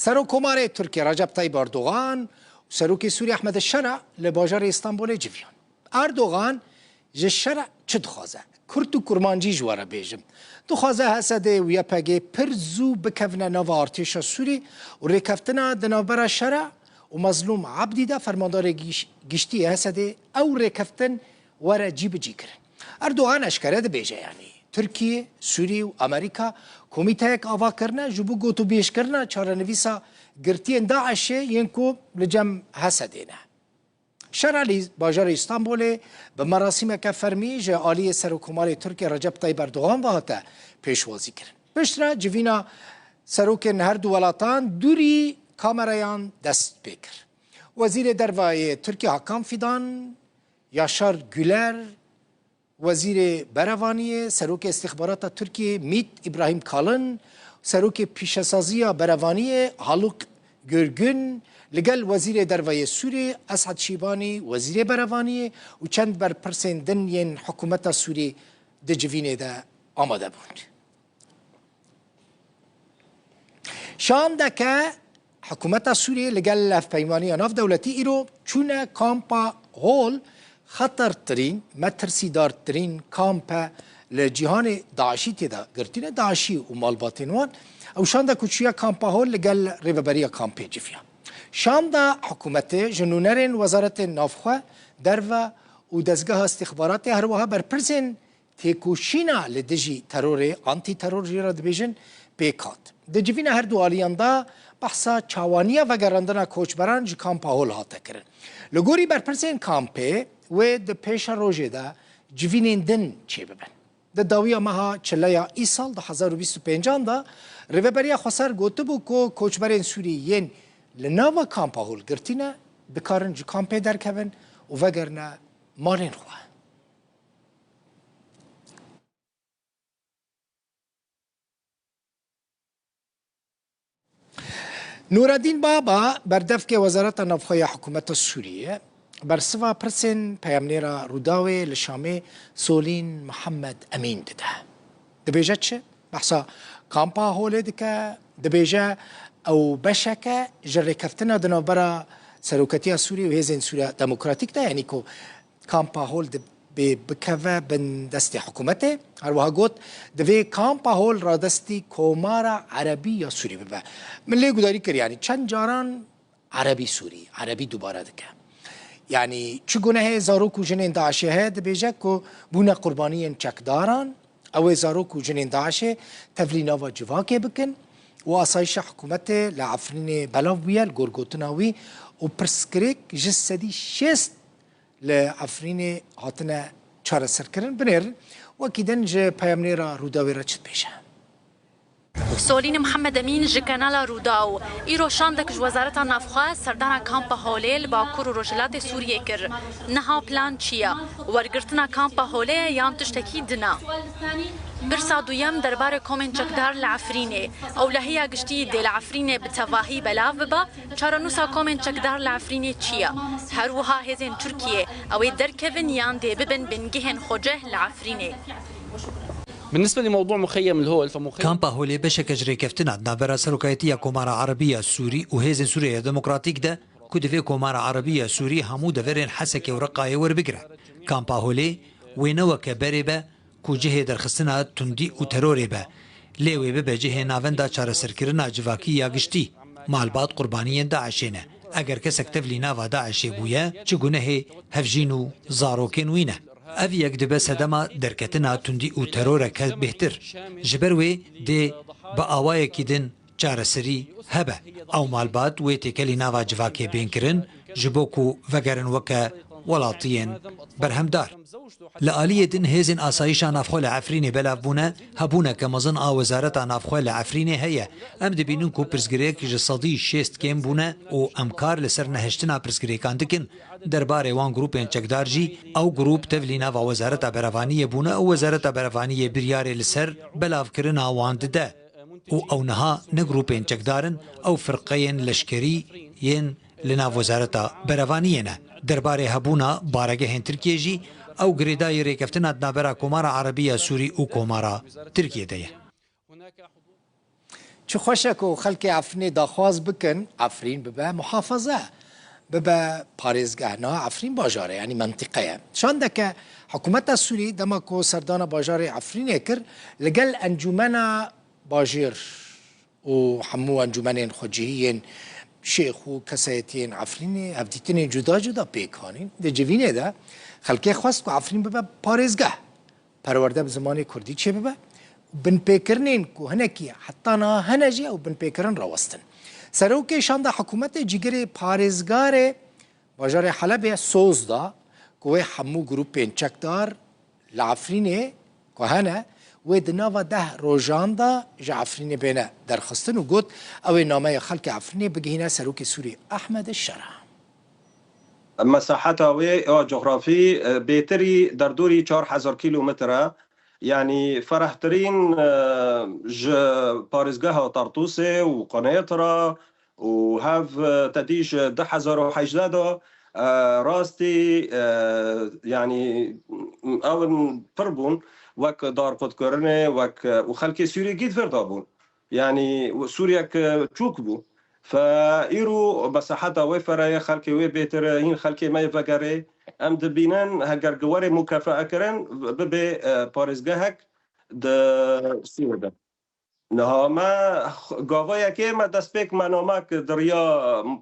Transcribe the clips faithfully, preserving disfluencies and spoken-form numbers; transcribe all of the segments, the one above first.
Serokkomarê Tirkiyê Recep Tayyip Erdogan û Serokê Sûriyê Ehmed Şera li bajarê Îstanbulê civiyan. Erdogan ji Şera çi dixwaze? Kurd û kurmancî ji we re bêjim. Dixwaze H S D û Y P G pir zû bikevine nava artêşa Sûrî û rêkeftina di navbera Şera û Mezlûm Ebdî de fermandarê gîş-, giştî yê H S D ew rêkeftin were cîbicî kirin. Erdogan eşkere dibêje, yanî Tirkiye, Sûrî û Amerîka komîteyek ava kirine ji bo gotûbêjkirina çarenivîsa girtiyên DAIŞê yên ku li cem H S D'ê ne. Şera li bajarê Îstanbulê bi merasîmeke fermî ji aliyê Serokkomarê Tirkiye Recep Tayyip Erdogan ve hate pêşwazî kirin. Piştre civîna serokên her du welatan dûrî kamerayan dest pê kir. Wezîrê Derve yê Tirkiye Hakan Fidan, Yaşar Güler, Wezîrê Berevaniyê, Serokê Îstixbarata Tirkiyê Mît Îbrahîm Kalin, Serokê Pîşesaziya Berevaniyê Haluk Görgün, li gel Wezîrê Derve yê Sûrî Esad Şîbanî, Wezîrê Berevaniyê û çend berpirsên din yên hikûmeta Sûrî di civînê de amade bûn. Şandeke hikûmeta Sûriyê li gel Hevpeymaniya Navdewletî îro çûne kampa Hol, xetertirîn, metirsîdartirîn kamp e li cîhanê, DAIŞî tê de girtî ne, DAIŞî û malbatên wan. Ew şandek û çûye kampa Hol li gel rêveberiya kampê civiya. Şanda hikûmetê ji nûnerên wezaretên navxwe, derve û dezgeha îstixbaratê, her wiha berpirsên têkoşîna li dijî terorê, antîteror jê re dibêjin, pêk hat. Di civîna her du aliyan de behsa çawaniya vegerandina koçberan ji kampa Hol hate kirin. Li gorî berpirsên kampê, wê di pêşerojê de civînên din çêbibin. Di dawiya meha çileya îsal du hezar û bîst û pêncan de Rêveberiya Xweser gotibû ku koçberên Sûrî yên li nava kampa Hol girtî ne, dikarin ji kampê derkevin û vegerine malên xwe. Nûreddîn Baba, berdevkê Wezareta Navxwe ya Hikûmeta Sûriyê, bersiva pirsên peyamnêra Rûdawê li Şamê Solîn Mihemed Emîn dide. Dibêje çi? Behsa kampa Holê dike, dibêje ew beşeke ji rêkeftina di navbera Seroketiya Sûriyê û Hêzên Sûriya Demokratîk de, yanî ku kampa Hol dibê bikeve bin destê hikûmetê. Her wiha got, divê kampa Hol radestî Komara Erebî ya Sûrî bibe. Min lê gudarî kir, yanî çend caran Erebî Sûrî, Erebî dubare dike. Yanî çi gunehê zarok û jinên DAIŞê heye, dibêje ku bûne qurbaniyên çekdaran, ew ê zarok û jinên DAIŞê tevlî nava civakê bikin û asayişa hikûmetê li Efrînê belav bûye, li gor gotina wî, û pirsgirêk ji sedî şêst li Efrînê hatine çareserkirin. Binêrin, wekî din ji peyamnêra Rûdawê re çi dibêje? Solîn Mihemed Emîn ji Kanala Rûdaw. Îro şandek ji Wezareta Navxwe serdana kampa Holê li Bakur û Rojhilatê Sûriyê kir. Niha plan çi ye? Wergirtina kampa Holê ye yan tiştekî din e? Pirsa duyem derbarê komên çekdar li Efrînê. Ewlehiya giştî dê li Efrînê bi tevahî belav bibe, çarenûsa komên çekdar li Efrînê çi ye? Her wiha hêzên Tirkiyê ew ê derkevin yan dê bibin bingehên xwecih li Efrînê? بالنسبة لموضوع مخيم الهول، فمخيم Kampa Holê beşeke ji rêkeftina di navbera Serokayetiya Komara Erebî ya Sûrî û Hêzên Sûriyeya Demokratîk de, ku divê Komara Erebî ya Sûrî hemû deverên Hesekê û Reqayê werbigire. Kampa Holê wê ne weke berê be ku cihê derxistina tundî û terorê be, lê wê bibe cihê navenda çareserkirina civakî ya giştî. Malbat qurbaniyên DAIŞê ne. Eger kesek tevlî nava DAIŞê bûye, çi gunehê hevjîn û zarokên wî ne. Ev yek dibe sedema derketina tundî û teroreke bêhtir. Ji ber wê dê bi awayekî din çareserî hebe. Ew malbat wê têkelî nava civakê bên kirin, ji bo ku vegerin weke welatiyên berhemdar. Li aliyê din hêzên asayişa navxwe li Efrînê belav bûne, hebûneke mezin a Wezareta Navxwe li Efrînê heye. Em dibînin ku pirsgirêk ji sedî şêst kêm bûne û em kar li ser nehiştina pirsgirêkan dikin. Derbarê wan grûpên çekdar jî, ew grûp tevlî nava Wezareta Berevaniyê bûne û Wezareta Berevaniyê biryarê li ser belavkirina wan dide. Û ew niha ne grûpên çekdar in, ew firqeyên leşkerî yên li nav Wezareta Berevaniyê ne. Derbarê hebûna baregehên Tirkiyê jî, ew girêdayî rêkeftina di navbera Komara Erebî ya Sûrî û Komara Tirkiyê de ye. Çi xweş e ku xelkê Efrînê daxwaz bikin, Efrîn bibe muhafaza, bibe parêzgeh. Niha Efrîn bajar e, yanî mentiqe ye. Şandeke hikûmeta Sûrî dema ku serdana bajarê Efrînê kir, li gel encûmena bajêr û hemû encûmenên xwecihî yên şêx û kesayetiyên Efrînê hevdîtinên cuda cuda pêk anîn. Di civînê de xelkê xwest ku Efrîn bibe parêzgeh, perwerde bi zimanê kurdî çêbibe û binpêkirinên ku hinekî heta niha hene jî ew binpêkirin rawestin. Serokê şanda hikûmetê cîgirê parêzgarê bajarê Helebê soz da ku wê hemû grûpên çekdar li Efrînê ku hene, wê di nava deh rojan de ji Efrînê bêne derxistin û got, ew ê nameya xelkê Efrînê bigihîne Serokê Sûrî Ehmed Şera. Mesaheta wê ya cografî, e, bêtirî derdorî çar hezar kîlometre, yanî ferehtirîn, e, ji parêzgeha Tartûsê û Qunêtra û hev, e, te dî ji du hezar û hejdeh de, e, rastî, e, yanî ew in pir bûn, wek darxurtkirinê, wek, e, û xelkê Sûrî gît vir dabûn. Yanî Sûriyek, e, çûk bû. Fe îro mesaheta wê fereye, xelkê wê bêtir, e, hîn xelkê me yê vegerê. Em dibînin, heger gi were mukefeekirin, bibê, e, parêzgehek di Sûriyê de. Niha me gava yekê me destpêk me namek di riya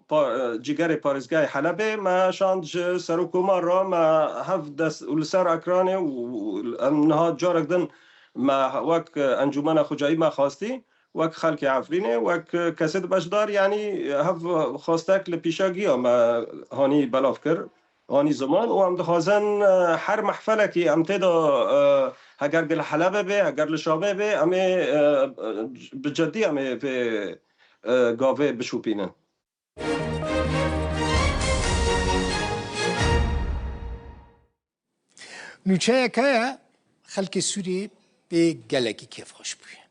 pa-, cîgerê parêzgehê Helebê me şand ji Serokkomar re, me hev dest û li ser ekranê û em niha carek din me wek Encûmena Xwecayî me xwestî, wek xelkê Efrînê, wek kesê di beşdar, yanî hev xwestek li pîşa giya me hanî belav kir. Anî ziman û em dixwazin, e, her mehfelekî em tê de, e, heger li Helebê bê, heger li Şamê bê, em ê, e, bi ceddî em ê vê, e, gavê bişopînin. Nûçeyek heye, xelkê Sûriyê pê gelekî kêfxweş bûye.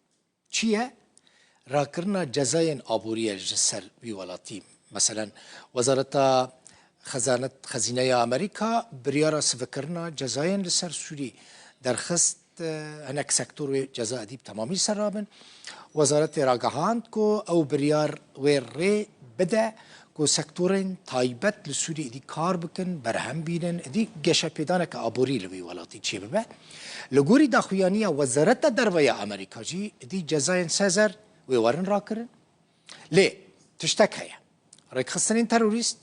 Çi ye? Rakirina cezayên aborî ye ji ser wî welatî. Meselen, Wezareta Xezanet, Xezîneya Amerîka biryara sivikirina cezayên li ser Sûrî derxist, e, hinek sektor wê ceza edî bi temamî ser rabin. Wezaretê ragihand ku ew biryar wê rê bide ku sektorên taybet li Sûriyê êdî kar bikin, berhem bînin, êdî geşepêdaneke aborî li wî welatî çêbibe. Li gorî daxuyaniya Wezareta Derve ya Amerîka jî êdî cezayên Sezer wê werin rakirin. Lê tiştek heye. Rêkxistinên terorîst,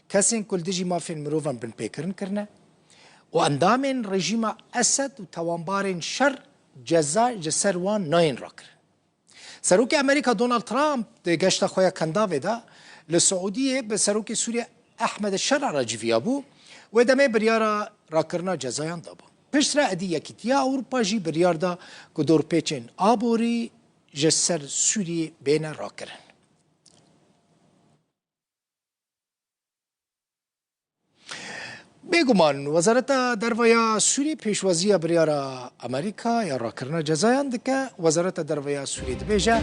kesên ku li dijî mafên mirovan binpêkirin kirine û endamên rejîma Esed û tawanbarên şer ceza ji ser wan nayên rakirin. Serokê Amerîka Donald Trump di geşta xwe ya Kendavê de li Siûdiyê bi Serokê Sûriyê Ehmed Şera re civiyabû, wê demê biryara rakirina cezayan dabû. Piştre êdî Yekîtiya Ewropa jî biryar da ku dorpêçên aborî ji ser Sûriyê bêne rakirin. Bêguman, Wezareta Derve ya Sûrî pêşwaziya biryara Amerîka ya rakirina cezayan dike. Wezareta Derve ya Sûrî dibêje,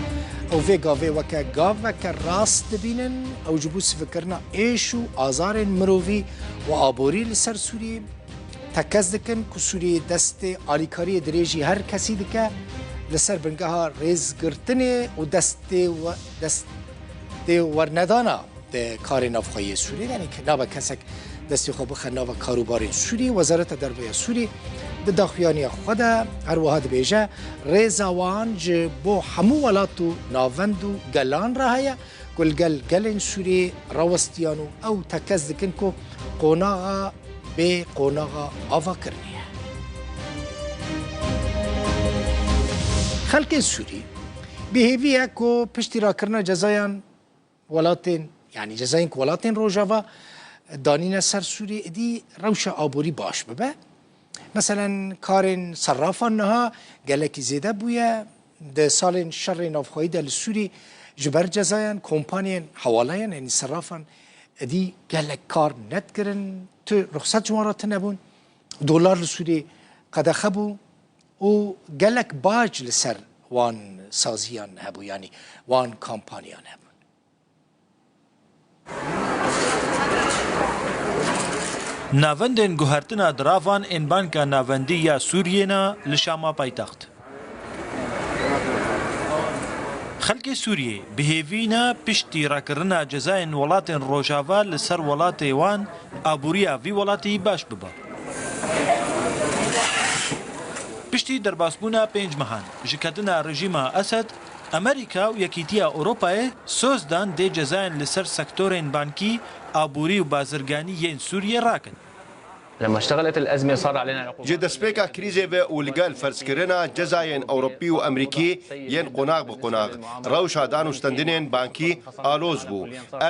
ew vê gavê weke gaveke rast dibînin, ew ji bo sivikirina êş û azarên mirovî û aborî li ser Sûrî tekez dikin ku Sûrî destê alîkariyê dirêjî her kesî dike, li ser bingeha rêzgirtinê û destê we-, destê wernedana di karê navxweyî yê Sûriyê de, yanî nabe kesek destê xwe bixe nava karûbarên Sûriyê. Wezareta Derve ya Sûrî di daxuyaniya xwe de her wiha dibêje, rêza wan ji bo hemû welat û navend û gelan re heye ku li gel gelên Sûriyê rawestiyan û ew tekez dikin ku qonaxa bê qonaxa avakirinê ye. Xelkên Sûrî bi hêvî ye ku piştî rakirina cezayan welatên, yanî cezayên ku welatên Rojava danîne ser Sûrî, êdî rewşa aborî baş bibe. Meselen, karên serrafan niha gelekî zêde bûye. Di salên şerê navxweyî de li Sûrî ji ber cezayan, kompanyên hewalayan, yanî serrafan, êdî gelek kar nedikirin, tu ruxsat ji wan re tune bûn. Dolar li Sûrî qedexe bû û gelek bac li ser wan saziyan hebû, yanî wan kampanyan hebûn. Navendên guhertina diravan ên Banka Navendî ya Sûriyê ne li Şama paytext. Xelkê Sûriyê bi hêvî ne piştî rakirina cezayên welatên Rojava li ser welatê wan, aboriya vî welatî baş bibe. Piştî derbasbûna pênc mehan ji ketina rejîma Esed, Amerîka û Yekîtiya Ewropayê soz dan dê cezayên li ser sektorên bankî, aborî û bazirganî yên Sûriyê rakin. لما اشتغلت الأزمة صار علينا عقوبات. Ji destpêka krîzê ve û li gel ferzkirina cezayên Ewropî û Amerîkî yên qonax bi qonax, rewşa dan û stendinên bankî aloz bû.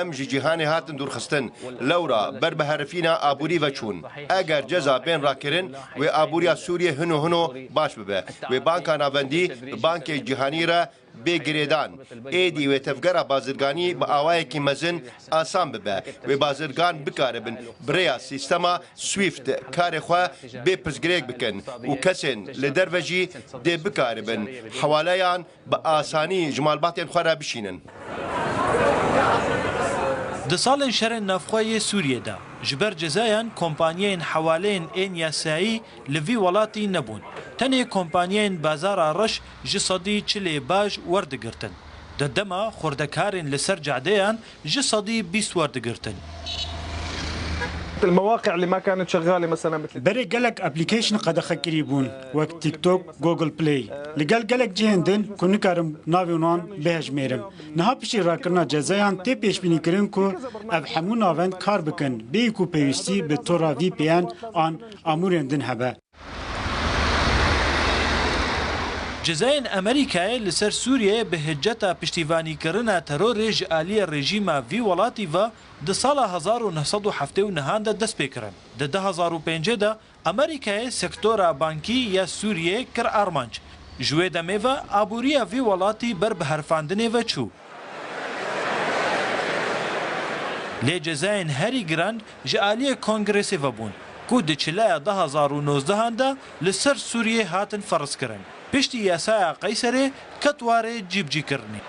Em ji cîhanê hatin dûrxistin. Lewra ber bi herifîna aborî ve çûn. Eger ceza bên rakirin, wê aboriya Sûriyê hino hino baş bibe. Wê Banka Navendî bi bankê cîhanî re bê girêdan. Êdî wê tevgera bazirganî bi awayekî mezin asan bibe. Wê bazirgan bikaribin bi rêya sîstema SWIFT karê xwe bê pirsgirêk bikin û kesên li derve jî dê bikaribin hewaleyan bi asanî ji malbatên xwe re bişînin. Di salên şerên navxwe yê Sûriyê de, ji ber cezayan kompanyayên hewaleyên ên yasayî li vî welatî nebûn. Tenê kompanyayên bazara reş ji sedî çilê baj werdigirtin. Di dema xurdekarên li ser cadeyan ji sedî bîst werdigirtin. المواقع اللي ما كانت شغاله مثلا مثل Berê gelek application qedexekirî bûn, wek TikTok, Google Play. Li gel gelek cihên din ku nikarim navên wan bihejmêrim. Niha piştî rakirina cezayan tê pêşbînîkirin ku ev hemû navend kar bikin, bêyî ku pêwîstî bi tora V P N an amûrên din hebe. Cezayên Amerîkayê li ser Sûriyeyê bi hiceta piştîvanîkirina terorê ji aliyê rejîma vî welatî ve di sala hezar û neh sed û heftê û nehan de dest pê kirin. Di du hezar û pêncê de Amerîkayê sektora bankî ya Sûriyê kir armanc. Ji wê demê ve aboriya vî welatî ber bi herifandinê ve çû. Lê cezayên herî giran ji aliyê Kongresê ve bûn, ku di çileya du hezar û nozdehan de li ser Sûriyê hatin ferz kirin. Piştî yasaya Qeyserê ket warê cîbicîkirinê.